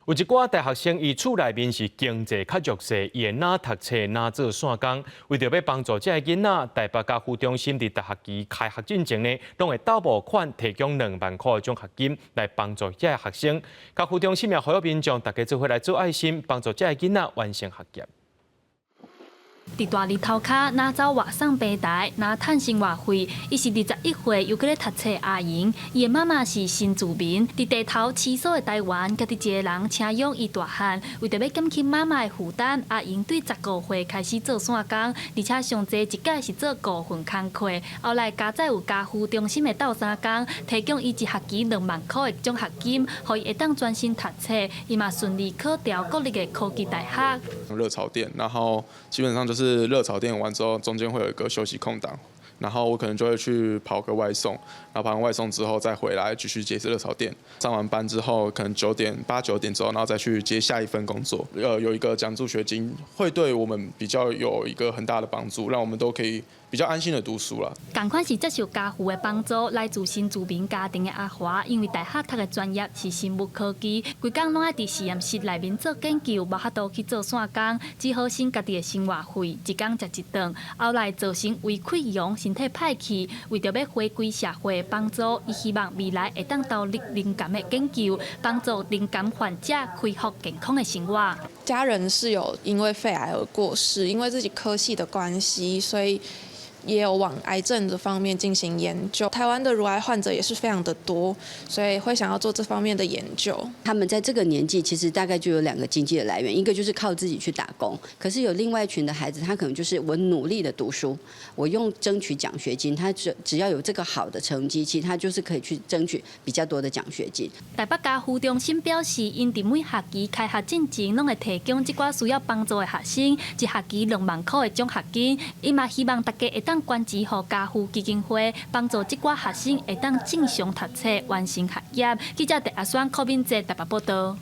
有一寡大學生伊厝內面是經濟較弱勢，伊會若讀冊若做散工，為著欲幫助這个囡仔，台北家扶中心佇逐學期開學進前呢，攏會鬥募款提供2萬箍的獎學金來幫助這个學生。家扶中心也呼籲民眾大家做伙來做愛心，幫助這个囡仔完成學業。佇大日頭跤，若走外送平台，若趁生活費。伊是21歲，猶閣咧讀冊阿瑩。伊的媽媽是新住民，佇地頭飼所的台灣，家己一个人請養伊大漢。為著欲減輕媽媽的負擔，阿瑩對15歲開始做散工，而且上濟一擺是做五份工課。後來佳哉有家扶中心的鬥三工，提供伊一學期2萬箍的獎學金，予伊會當專心讀冊。伊嘛順利考著國立的科技大學。熱炒店，然後基本上就是熱炒店完之後，中間會有一個休息空檔，然後我可能就會去跑個外送，然後跑完外送之後再回來繼續接熱炒店。上完班之後，可能9點8、9點之後，然後再去接下一份工作。有一個獎助學金，會對我們比較有一個很大的幫助，讓我們都可以比較安心的讀書啦。仝款是接受家扶的幫助，來自新住民家庭的阿華，因為大學讀的專業是生物科技，規工攏愛佇實驗室內面做研究，無法度去做散工，只好省家己的生活費，一工食一頓。後來造成胃潰瘍，身體歹去，為著欲回歸社會幫助，伊希望未來會當投入乳癌的研究，幫助乳癌患者恢復健康的生活。家人是有因為肺癌而過世，因為自己科系的關係，所以也有往癌症這方面進行研究。台灣的乳癌患者也是非常的多，所以會想要做這方面的研究。他們在這個年紀，其實大概就有兩個經濟的來源，一個就是靠自己去打工，可是有另外一群的孩子，他可能就是我努力的讀書，我用爭取獎學金，他只要有這個好的成績，其實他就是可以去爭取比較多的獎學金。台北家扶中心表示，𪜶佇每學期開學進前，攏會提供這寡需要幫助的學生一學期2萬箍的獎學金。伊嘛希望大家會當捐錢予家扶基金會，幫助這寡學生會當正常讀冊、完成學業。記者鄭阿雙、柯敏哲台北報道。